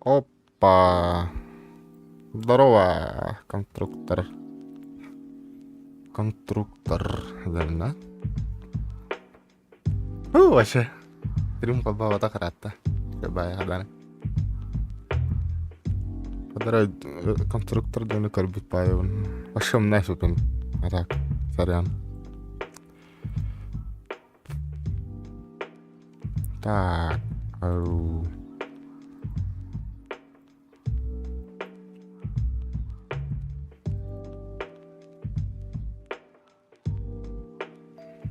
Опа! Здорово, конструктор. Конструктор, верно? Ну, вообще. Трюм холбообото ыраатта. Баайаҕа Хадара конструктор дьону көрбүт баайабын. Вообще умная супин. А так, сорян. Так. Ау.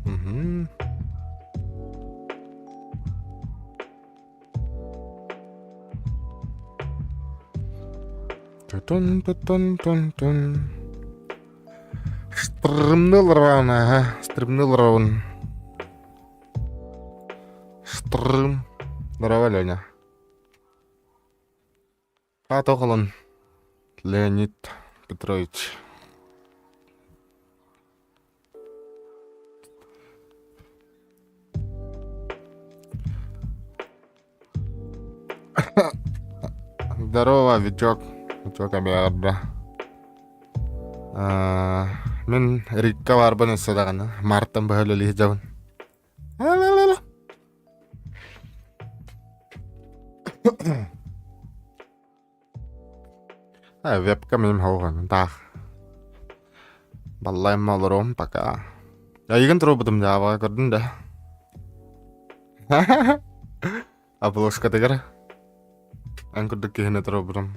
Угу. Тун-тун-тун-тун. Стримныл ага, стримныл ровно. Стрим. Здорово, Леня. Аата оҕолон Леонид Петрович. Здорово, Витек. Витек эмиэ Мин Рикка баарбын өссө даҕаны. Мартан быһа үлэлии сылдьабын. Вебка мин хоҕон таах. Баллайым олоруом пока. Айыгын турбутум дьаабаҕа көрдүн да. Обложкатыгар эн курдук киһини турбутум.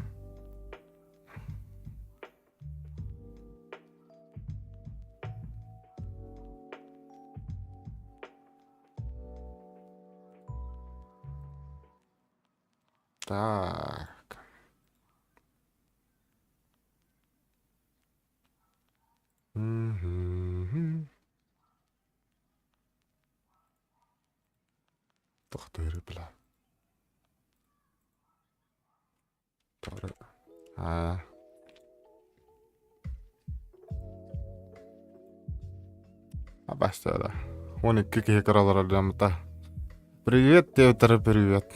Так. Мгм. Тохтуур бля. Аа. Абастара. 12 киһи кыралара дьаммыта. Привет, диэбиттэрэ привет.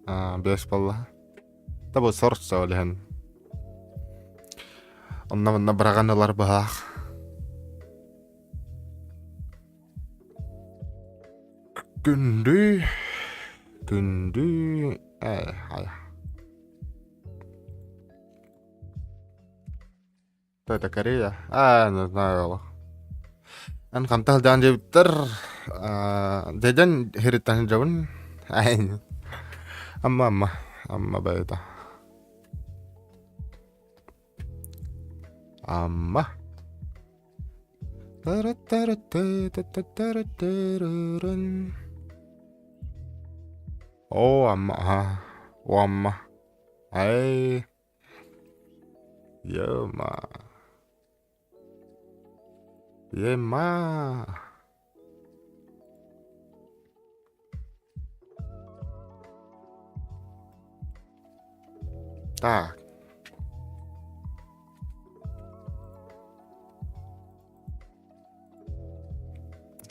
Аа, бэс буолла. Табы сорсо олиһин. Онно-манна быраҕан ылар быһаах. Күндү, күндү, э, хайа. Это Корея? А, не знаю олох. Эн хантан сылдьан диэбиттэр, дьэдьэн иһириттэн сылдьабын. Ай, Амма, Амма, Амма бэйэтэ. Амма. Оо, Амма, аха. О, Амма. Ай. Ема. Ема. Так.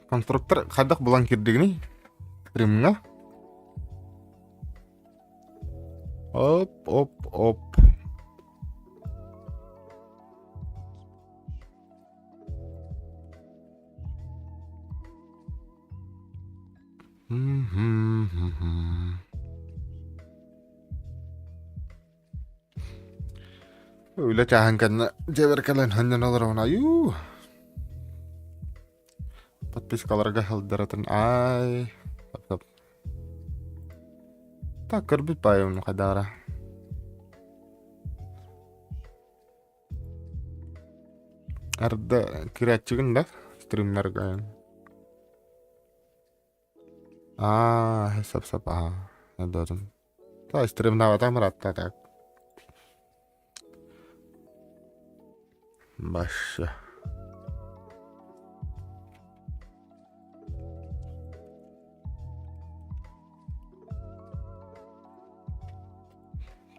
Конструктор хайдах булан киирдигиний? Стримҥа? Оп, оп, оп. Үлэ чааһын кэннэ дьиэбэр кэлэн ханньан олоробун айуу. Подпискаларга сылдьаратын ай. Так көрбүт баайым хайдаара. Арда киирээччигин да стримнарга Аа, сап сап аа, должен. Да, стримнаабатам ыраатта так. Башы.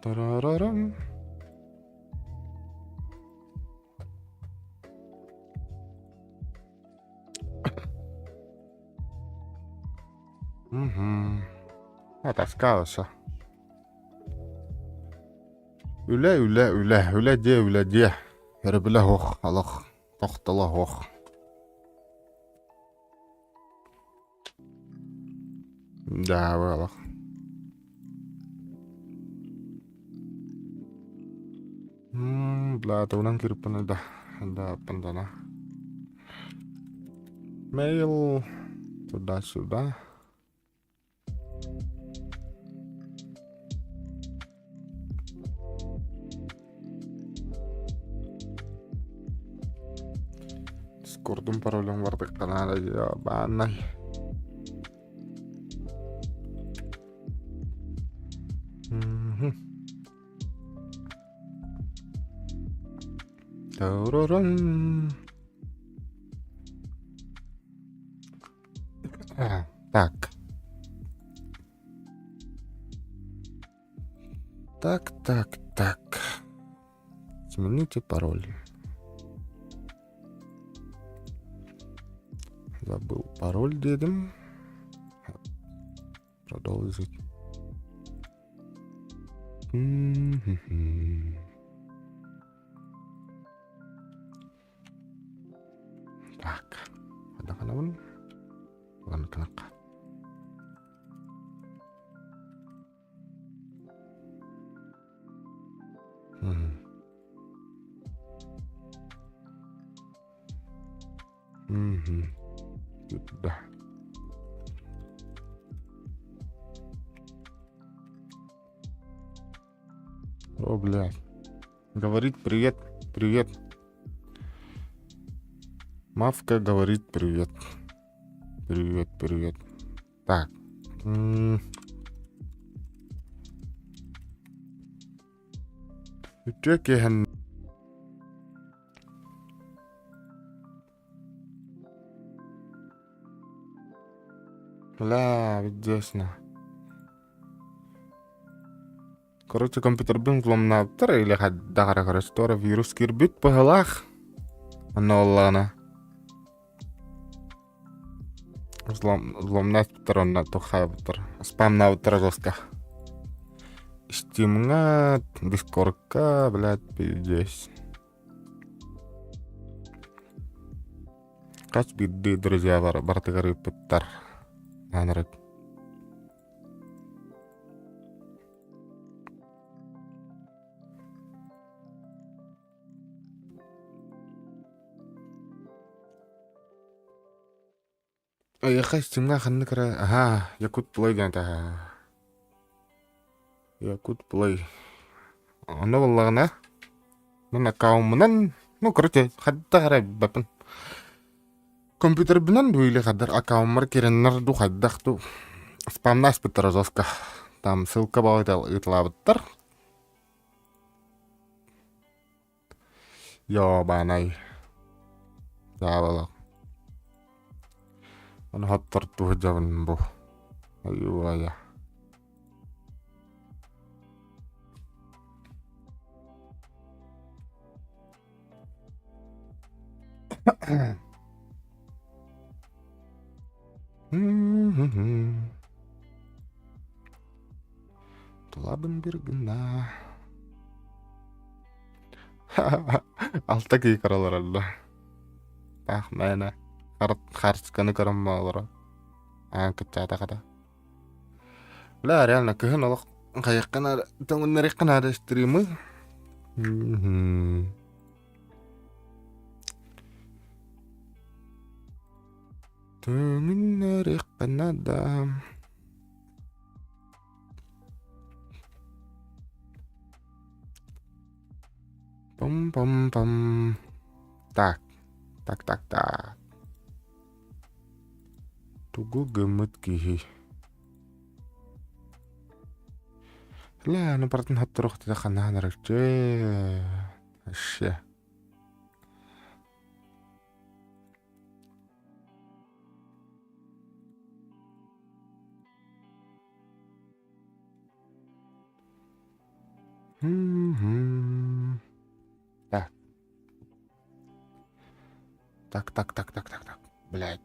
Тарарарам. Угу. Атаскалася. Үлэ, үлэ, үлэ, үлэ диэ, үлэ диэ. Өрөбүлэ суох, олох тохтоло суох. Дьаабы олох. Бля, тугунан киириппин да, да, пандана. Mail туда-сюда. Дискордум паролун бардыктана бааннай. Тарарам. Так. Так, так, так. Смените пароль. Забыл пароль дедим. Продолжить. Так, хайдаханабын? Ылан кынакка. Да. О, блядь. Говорит привет, привет. Мавка говорит привет. Привет, привет. Так. Үтүө киэһэн Бля, видесно. Короче, компьютербын взломнаабыттар или хайдах эрэ короче, туора вирус киирбит быһылаах. Онно буоллаҕына взлом взломнаабыттар онно туххаабыттар. Спамнаабыттар жестко. Стимҥа, Дискордка, блядь, пиздец. Хас биирдии друзьялар барытыгар ыыппыттар. Аанырык. Эйиэхэ стимҥа ханнык эрэ аһаа Якут Плей диэн этэ Якут Плей Онно буоллаҕына мин аккауммунан ну короче хайдах эрэ билбэппин Компьютербынан дуу или хайдах аккауммар киирэннэр дуу хайдах дуу спамнаспыттар жестко там ссылка баҕайыта ыыталаабыттар Ёбанай Дьаабылах Ону хоттортуу сылдьабын бу Айуу-айа Тулабын бир гына. Алта киһи караларалла. Таах мээнэ харчыканы көрөн олоро. Аан кыччаата хата. Бля, реально кыһын олох хайыахха наада, тоҥуннарыахха наада стримы. Төҥүннэриэххэ наада. Пам-пам-пам. Так. Так, так, так. Тугу гыммыт киһи? Ля, ну бартын хатторох ханнаан арыкчы. Вообще. Так. Так, так, так, так, так, так. Блядь.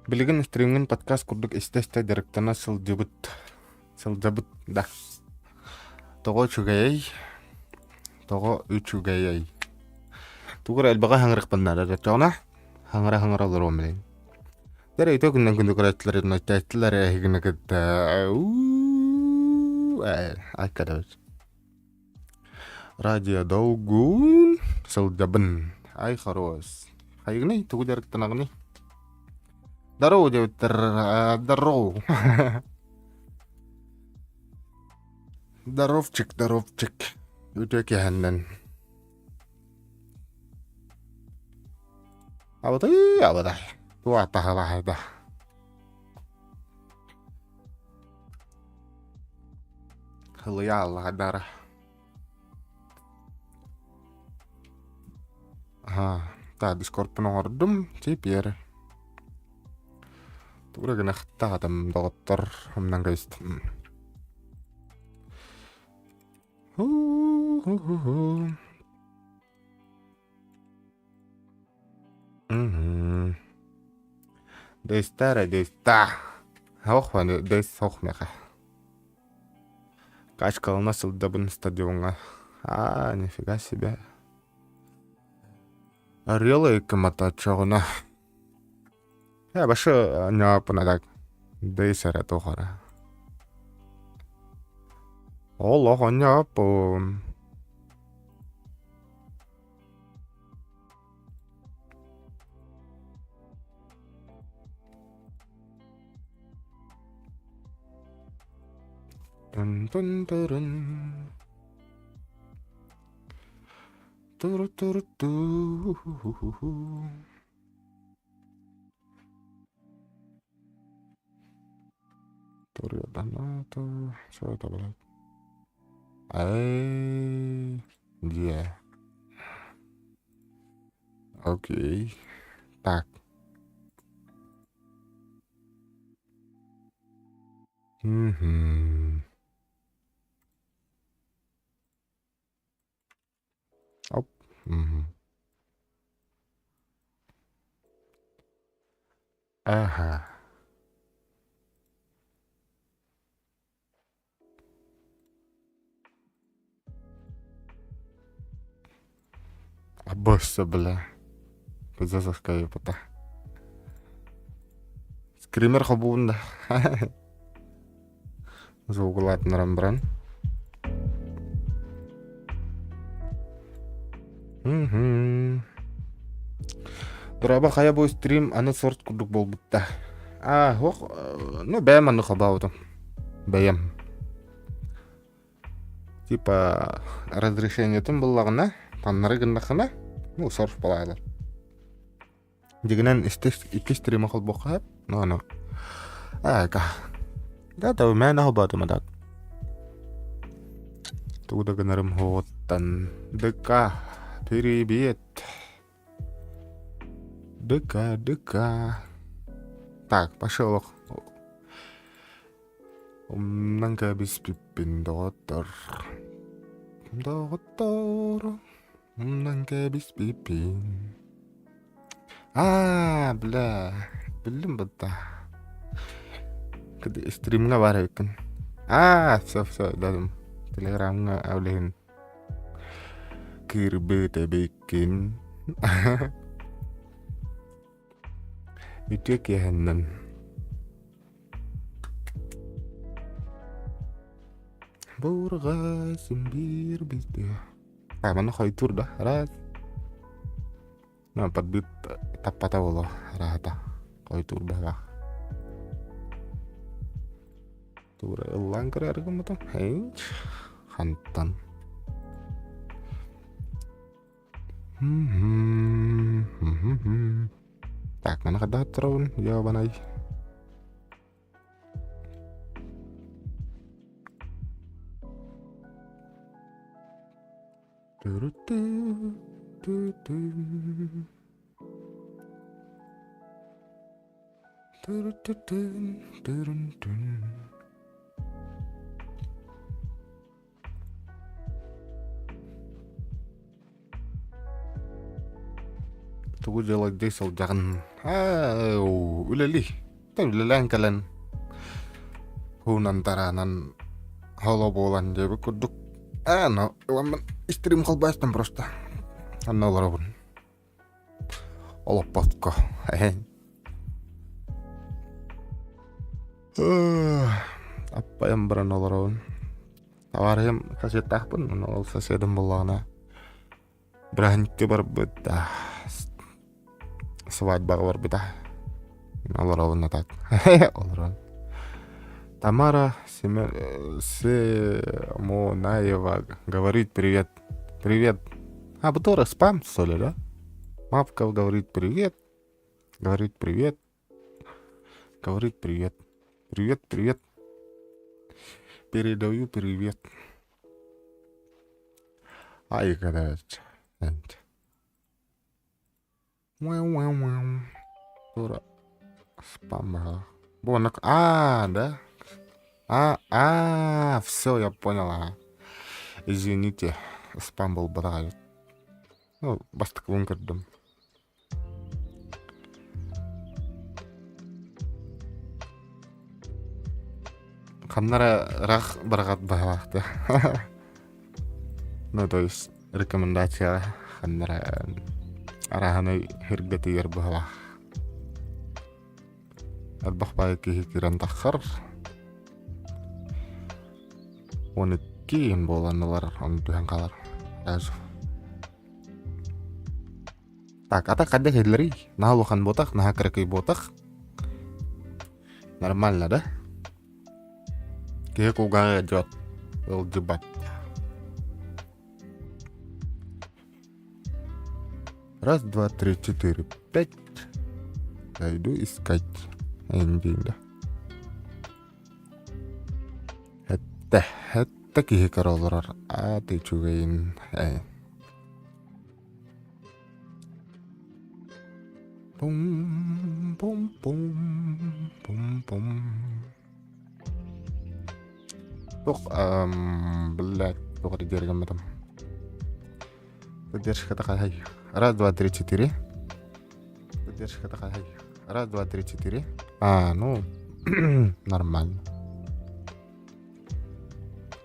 Билигин стримҥин подкаст курдук истэ-истэ дьарыктана сылдьыбыт сылдьабыт да. Тоҕо үчүгэйэй? Тоҕо үчүгэйэй? Тугу эрэ элбэҕи хаҥырыахпын наада оччоҕуна хаҥыра-хаҥыра олоруом билигин. Дэрэ үтүө күннэн күндү көрөөччүлэр нойтааччылар эһигини кытта айкадабыт. Радио долгун сылдьабын. Ай хорош. Хайыгыный тугу дьарыктанаҕыный? Здорово диэбиттэр. Здорово. Здоровчик, здоровчик. Үтүө киэһэннэн. Абатай, абатай. Туа таһалаһайда. Хылыйа аллаһадара. Аха, та дискордпун оҥордум. Теперь. Тугу гынахтаатым, доҕоттор, умнан кэбистим. Мгм. Дэстара дэста. Ох, дэс сох меха. Качкалана сылдьабын стадиоҥҥа. Аа, нифига себе. Арыалы ыккымата оччоҕуна. Э, башы ньаапына так. Дэс эрэ туох эрэ. Олох онньооппун. Тун-тун-турун. Туру-туру-туу. Туруйданаата, суота блядь. Эй, где? Окей. Так. Мгм. Оп. Мгм. Ага. Абысса, бля. Пиздец епота. Скример хобуун да. Звугулаатынаран баран. Дорообо хайа бу стрим аны сорт курдук буолбутта. Аа, ох, ну бэйэм аны хобаабытым. Бэйэм. Типа разрешениетын буллаҕына, таннары гыннахына, ну сорф балаалар. Дьиҥинэн икки стрима холбуохха сөп, но ону аака. Да, да, мээнэ холбоотум так. Тугу да гынарым суоҕуттан. Дыка, привет. Дыка, дыка. Так, пошел. Умнан кэбиспиппин, доҕоттор. Доҕоттор. Умнан кэбиспиппин. Аа, бля, биллим бытта. Стримҥа баар эбиккин. Аа, все, все, дадым. Телеграмҥа үлэһин кыырбыт эбиккин. Үтүө киэһэннэн. Буурҕа син биир билтиэ. А, манна хойутуур да, араас. Подбыт таппата буолуо, арааһата. Хойутуур быһалаах. Тура ыллаан көрөөрү гыммытым. Хантан. Так, маны хайдах аттарабын, ёбанай. Тугу дьалайдыы сылдьаҕын? Аа, үлэлии. Үлэлээн кэлэн хуунан-тараанан холо буолан диэбит курдук. Аа, но ыламмын истрим холбоостон просто. Анна олоробун. Олоппотко. Аппайан баран олоробун. Табаарыһым соседтаахпын, ол соседым буоллаҕына бырааһынньыкка барбыт свадьбаҕа барбыта. Олоробун так. Олорон. Тамара Семонаева говорит привет. Привет. А, Бутора спам, что ли, да? Мапка говорит привет. Говорит привет. Говорит привет. Привет, привет. Передаю привет. Ай, короче. Тура спам. Бу А, да? А, а, все, я понял, ага. Извините, спам был быраҕайбыт. Ну, бастакыбын көрдүм. Ханна эрэ ыраах быраҕат быһалаах да. Ну, то есть рекомендация ханна эрэ арааһынай сиргэтигэр быһалаах. Элбэх баайы киһи киирэн тахсар. 12 буолан ылар, ону түһэн хаалар. Сразу. Так, а так хайдах иһиллэрий? Наһаа улахан буотах, наһаа кыракый буотах. Нормально, да? Киһи кулгааҕа ыалдьыбат. Ыалдьыбат. Раз, два, три, четыре, пять. Пойду искать. Эндиин Хэттэ, хэттэ киһи көрө олорор. Аата үчүгэйин. Э. Пум пум пум пум пум. Туох блядь, туох эрэ диэри гыммытым. Поддержка такая. Раз, два, три, четыре. Поддержка такая. Раз, два, три, четыре. А, ну, нормально.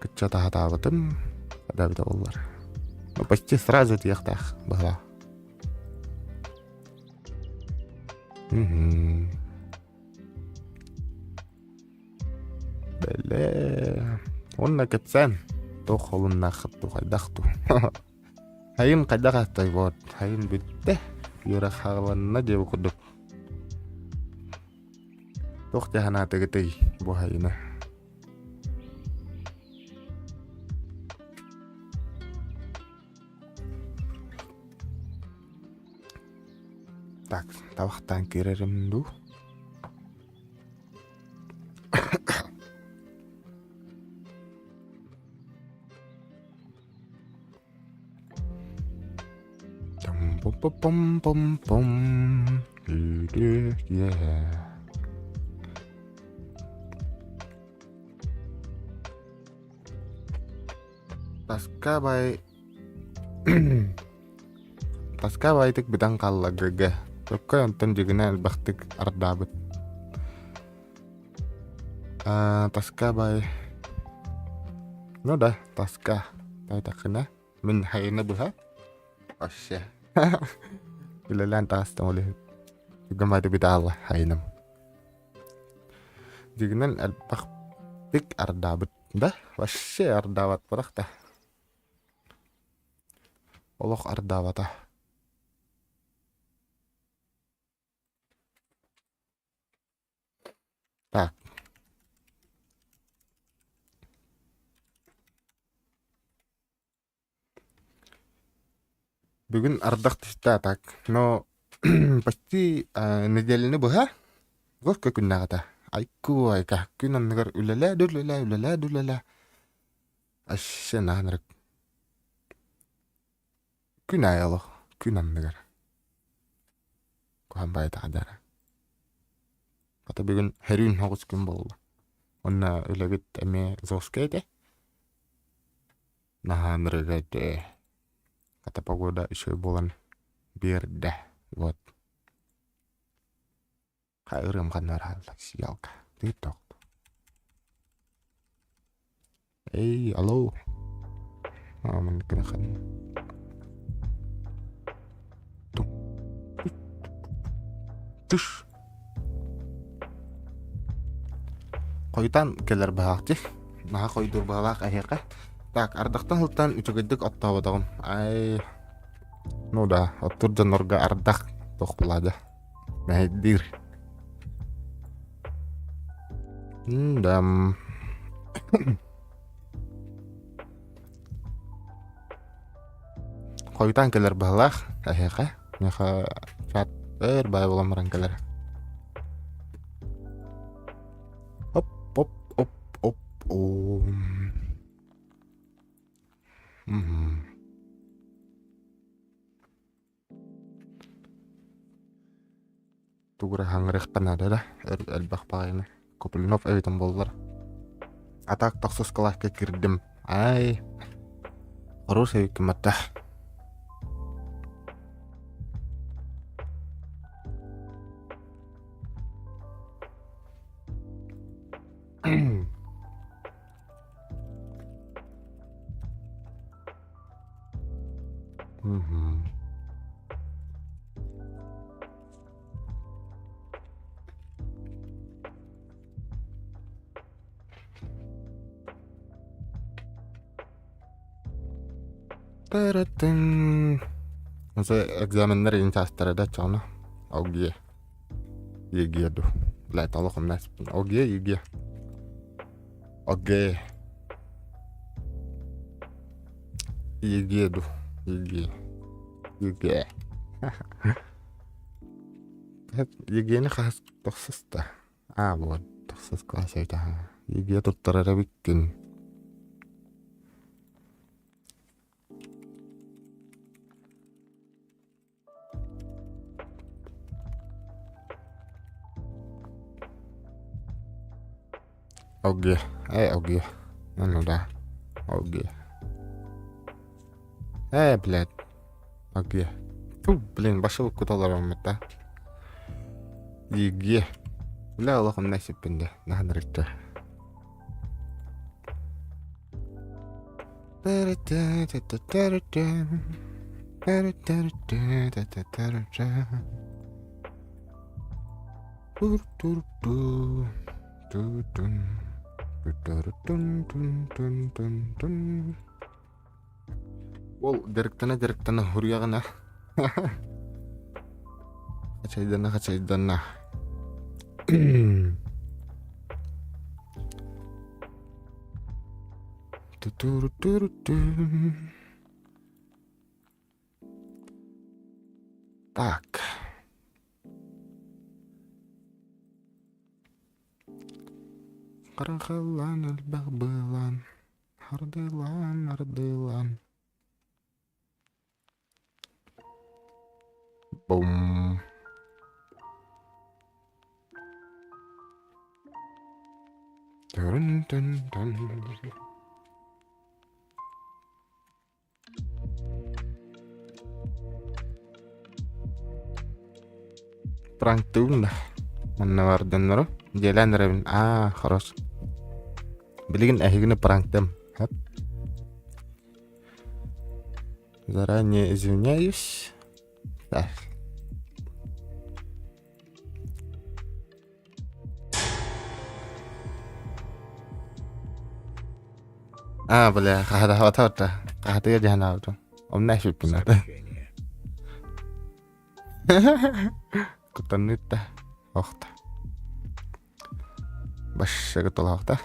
Кыччата хатаабытым. Эбэбитэ буоллар. Ну, почти сразу тиэхтээх быһалаах. Мгм. Бэлээ. Уонна кэпсээн. Туох холуннааххыт дуу, хайдах дуу. Хайын хайдах ааттай вот. Хайын бүттэ. Үөрэх хааланна диэбит курдук. Туох дии санаатыгытый бу хайыны? Так, табахтаан киирэрим дуу? Пум-пум-пум-пум. Yeah. Таска бай Таска байтык бытан хаалла ГГ. Төккөй онтон дьигинэ элбэхтик ардаабыт. Аа, тоска бай. Ну да, тоска. Тайтахына. Мин хайыны быһа. Вообще. Үлэлээн таҕыстым ол иһин. Гымады битаалла хайыным. Дьигинэн элбэхтик ардаабыт да? Вообще ардаабат бырах да. Олох ардаабата. Так. Бүгүн ардах түстэ так. Но почти неделяны быһа горка күннээҕитэ. Айку айка күн анныгар үлэлээ да үлэлээ, үлэлээ да үлэлээ. Вообще наанырык. Күн аайы олох күн анныгар. Куһаҕан баайытаҕа дара. Хата бүгүн хөрүүн соҕус күн буолла. Уонна үлэбит эмиэ жесткай этэ. Наһаа ынырыга этэ. Хата погода үчүгэй буолан биэрдэ. Вот. Ырыам ханна хаалла сиалка тик-ток. Эй, алло. Аа, маннык гына ханна. Тыш. Хойутаан кэлэр быһаах дии. Наһаа хойдуур быһалаах эһиэхэ. Так, ардахтан сылтаан үчүгэйдик оттооботоҕум. Ай, ну да, оттуур дьоннорго ардах туох булаада. Мэһэйдиир. Да. Хойутаан кэлэр быһалаах эһиэхэ. Миэхэ чат өр баай буолан баран кэлэр. Оп, оп, оп, оп, ом. Мгм. Тугу эрэ хаҥырыахха наада да, элбэх баҕайыны. Копленов эбитим буоллар. А так тохсус кылааска киирдим. Ай, хороший эбиккин батта. Мгм. Таратын. Осы экзаменнар иин чаастара да чоно. ОГЭ. ЕГЭ ду. Блядь, олох умнаспын. ОГЭ, ЕГЭ. ОГЭ. ЕГЭ ду. ЕГЭ. ЕГЭ. ЕГЭни хаһыс тохсуста. Аа, вот, тохсус класс эбит аһа. ЕГЭ туттарар эбиккин. ОГЭ. ОГЭ. Ну да. ОГЭ. Блядь. ОГЭ. Фу, блин, башылык куталар да. ЕГЭ. Бля, олох умна сиппин да. Наһанырыкта. Ол дьарыктана-дьарыктана уруйаҕына хачайдана хачайдана Так. Харахалаан элбэх быылаан, хардыылаан ардыылаан. Бум. Тын-тын-тын. Пранктыыбын да. Манна бардыннару. Дьиэлээн эрэбин. Аа, хорош. Билигин эһигини пранктым. Хап. Заранее извиняюсь. Так. Аа, бля, хаһадаабата хаһатыгар дьаһанаабытым. Онно эшиппин Сообщение. Куттанныытта. Охта. Башшага толоохта.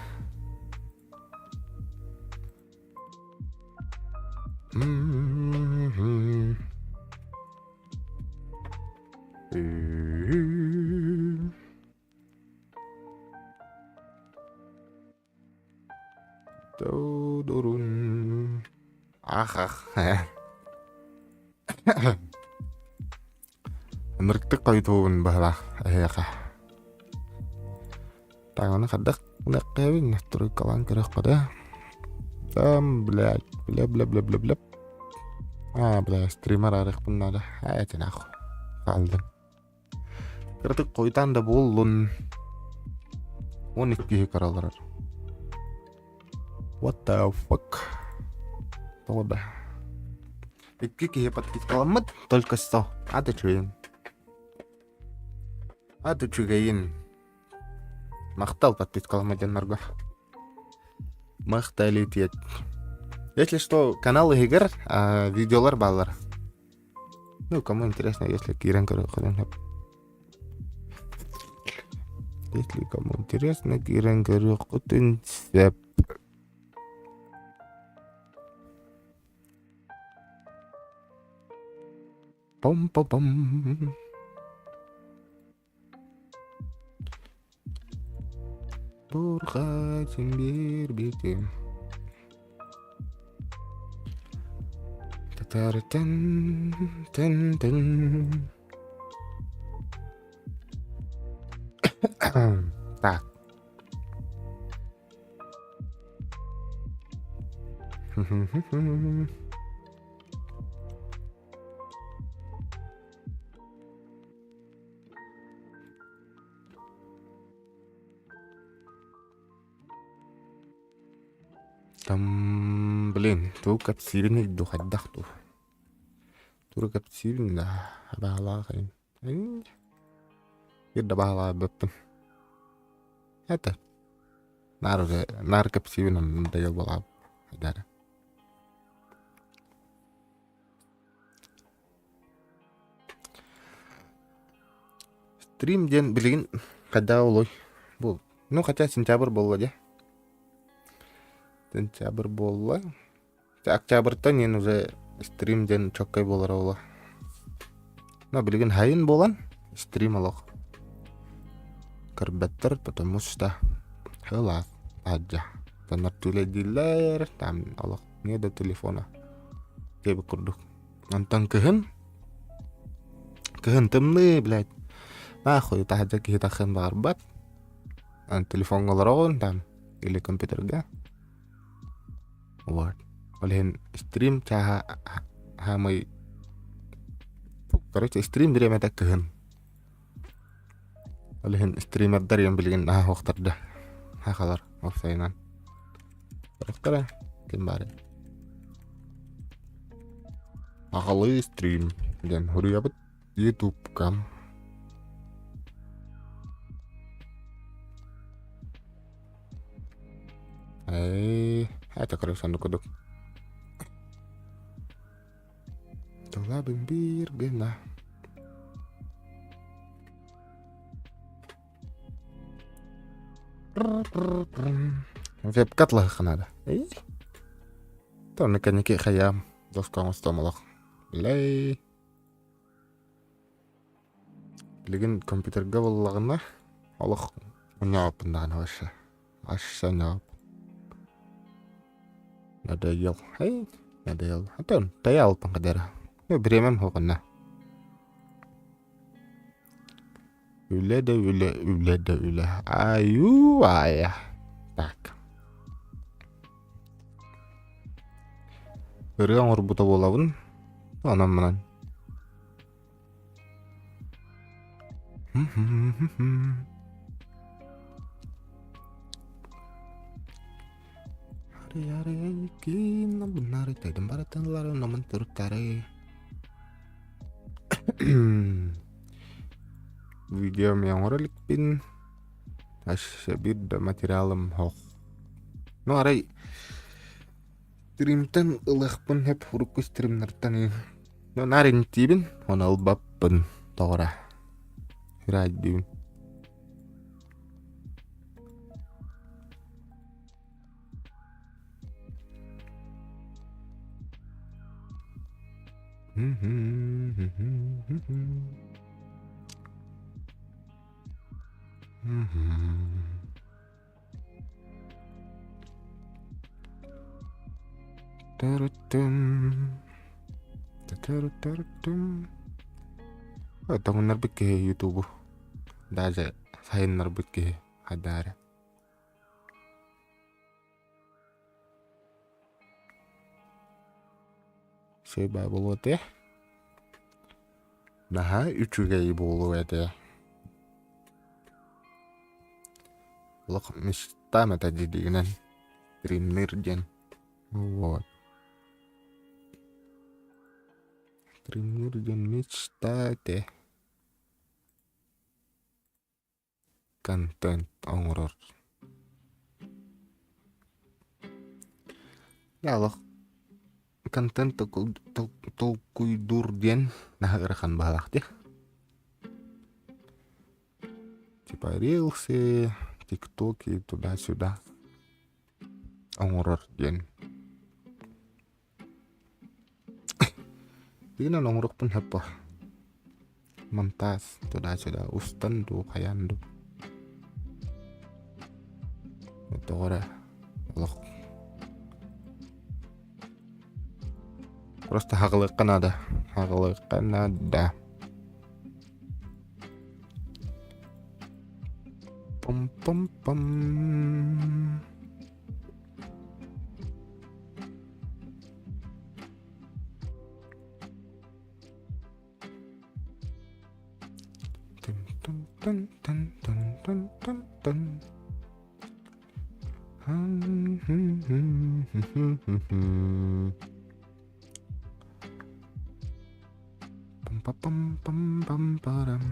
Ту-дурун. Ах, ах. Ынырыктык хойутуубун быһалаах эһиэхэ. Таҥаны хайдах гыныаххайабын настройкалаан көрүөххэ да. Там, блядь, бля-бля-бля-бля-бля. А, бля, стример арыахпын наада. А, это нахуй. Хаалдым. Кыратык хойутаан да буоллун. 12 киһи караларар. What the fuck? Тоҕо да. Икки киһи подпискаламмыт, только что. Ат үчүгэйин. Ат үчүгэйин. Махтал подпискаламмыт дьоннорго. Махтал итиэт. Если что, канал иһигэр видеолар бааллар. Ну, кому интересно, если киирэн көрүөххүтүн сөп. Если кому интересно, киирэн көрүөххүтүн сөп. Пом-пом-пом. Бурҕаатын биэрбитим Татарытан тэн тэн Так. Там, блин, тугу кэпсиирин дуу хайдах дуу? Тугу кэпсиирин да баалаах Биир да баалаабыппын. Это наар уже наар кэпсиибин онно да балааб хайдара. Стрим диэн билигин хайдах олой бу ну хотя сентябрь буолла дии. Сентябрь буолла. Октябрьтан иэн уже стрим диэн чоккай буолара буолуо. Но билигин хайын буолан стрим олох көрбөттөр потому что хылаас таһырдьа дьоннор түүлэйдииллэр там олох не до телефона диэбит курдук. Онтон кыһын кыһын тымныы, блядь, нахуй таһырдьа киһи тахсыан баҕарбат. Телефоҥҥа олороҕун там или компьютерга. Вот. Ол иһин стрим чааһа хаамай короче стрим бириэмэтэ кыһын. Ол иһин стримердар иэн билигин наһаа суохтар да хахалар уопсайынан. Сорохторо ким баарый? Аҕалыы стрим диэн суруйабыт ютубка. Ээ, это короче оннук курдук. Тылабын биир гына. Вебкат лаһыхха наада. Тонна кэнники хайаам доска оҥостуом олох. Лэй. Билигин компьютерга буоллаҕына олох оонньообоппун даҕаны вообще. Вообще оонньообоппун. Надоел. Эй, надоел. Антон, тайа алпын кадара. Ну, бириэмэм суох онно. Үлэ да үлэ, үлэ да үлэ. Аю аайа. Так. Ырыа оҥорбута буолабын. Онон манан. Видео мен оҥоро иликпин. Өссө биир да материалым суох. Ну арай стримтэн ылыахпын сөп урукку стримнартан Ну наар интиибин, ону ылбаппын тоҕо Ыраайдыыбын. Тоҥуннарбыт киһи ютубу даже сайыннарбыт киһи хайдаары. Сыйбай буолуо этэ. Наһаа үчүгэй буолуо этэ. Олох мечтам этэ дии стримнир диэн. Вот. Стримнир диэн мечта этэ. Контент оҥорор. Дьэ олох контент толкуйдуур диэн наһаа ыарахан быһыылаах дии. Типа рилсы, тиктоки туда-сюда оҥорор диэн. Дигинэн оҥоруохпун сөп буо. Монтаж туда-сюда устан дуу, хайаан дуу. Тоҕо эрэ олох просто хаҕылыахха наада. Хаҕылыахха наада. Пам-пам-пам. Тын-тын-тын-тын-тын-тын-тын. Пам-па-пам-пам-пам-парам.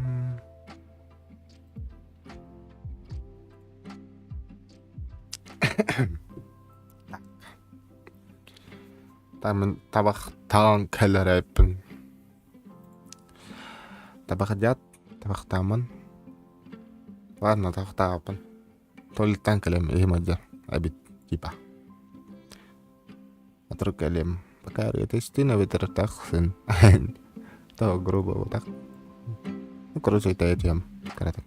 Мин табахтаан кэлэрэппин. Табахдьаат, табахтааммын. Ладно, табахтаабаппын. Туалеттан кэлэм иһим ыалдьар эбит типа. Отору кэлиэм. Пока арыйа эбэтэр тахсын. То грубо вот так. Ну, короче, это этим кратко.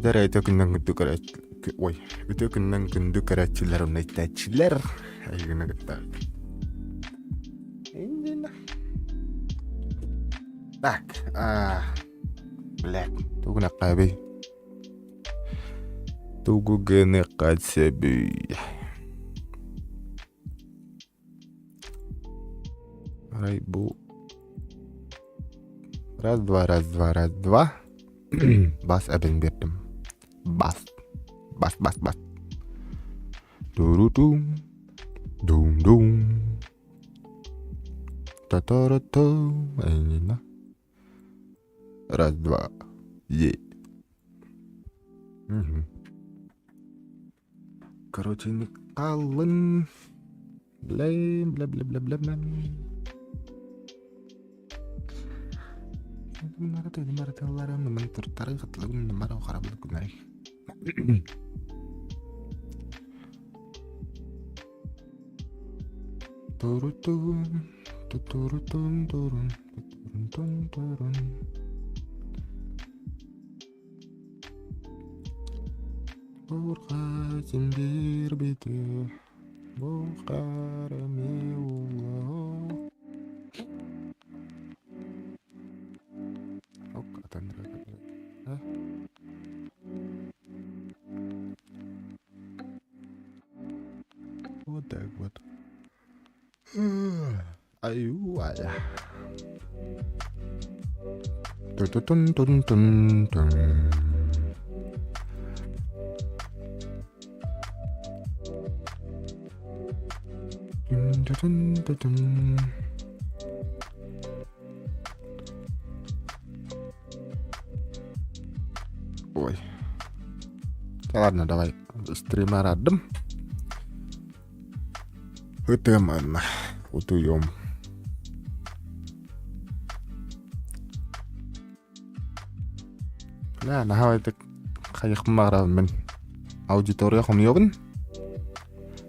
Дьэ үтүө күнүнэн күндү көрөөччү ой үтүө күнүнэн күндү көрөөччүлэр уонна истээччилэр эһигини кытта Так, а, блядь, тугу гыныахха Тугу гыныахха сөбүй? Арай бу раз два раз два раз два бас эбин биэрдим бас бас бас бас Дурутум дум дум та-та-ра-та Раз, два, е. Мгм. Короче, не хааллын. Бля, бля, бля, бля, бля, бля. Турутун, тутурутун, турун, тутурун, турун. Бурга симбирбити, бухарами уло. Ок, А? Вот так вот. Аюая. Тун-тун-тун-тун. Тун-тун-тун-тун. Ой. Ладно, давай стрима радым. Ытыаман, утуйуом. Бля, наһаа ытык хайыхпын баҕарабын мин. Аудитория хомуйабын.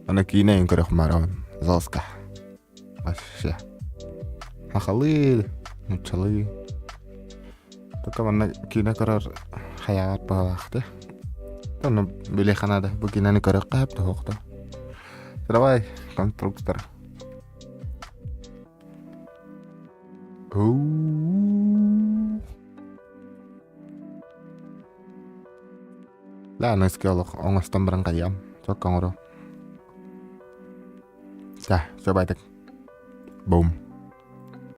Аны киинэ эҥин көрүөхпүн баҕарабын. Залска. Вообще. Сахалыы, нууччалыы. Только манна киинэ көрөр хайаҕар баҕалаах да. Ону билиэххэ наада. Бу киинэни көрүөххэ сөп да да. Давай, конструктор. Лаана олох оҥостон баран хайыам. Сокко оҥоро. Да, все байтык. Бум.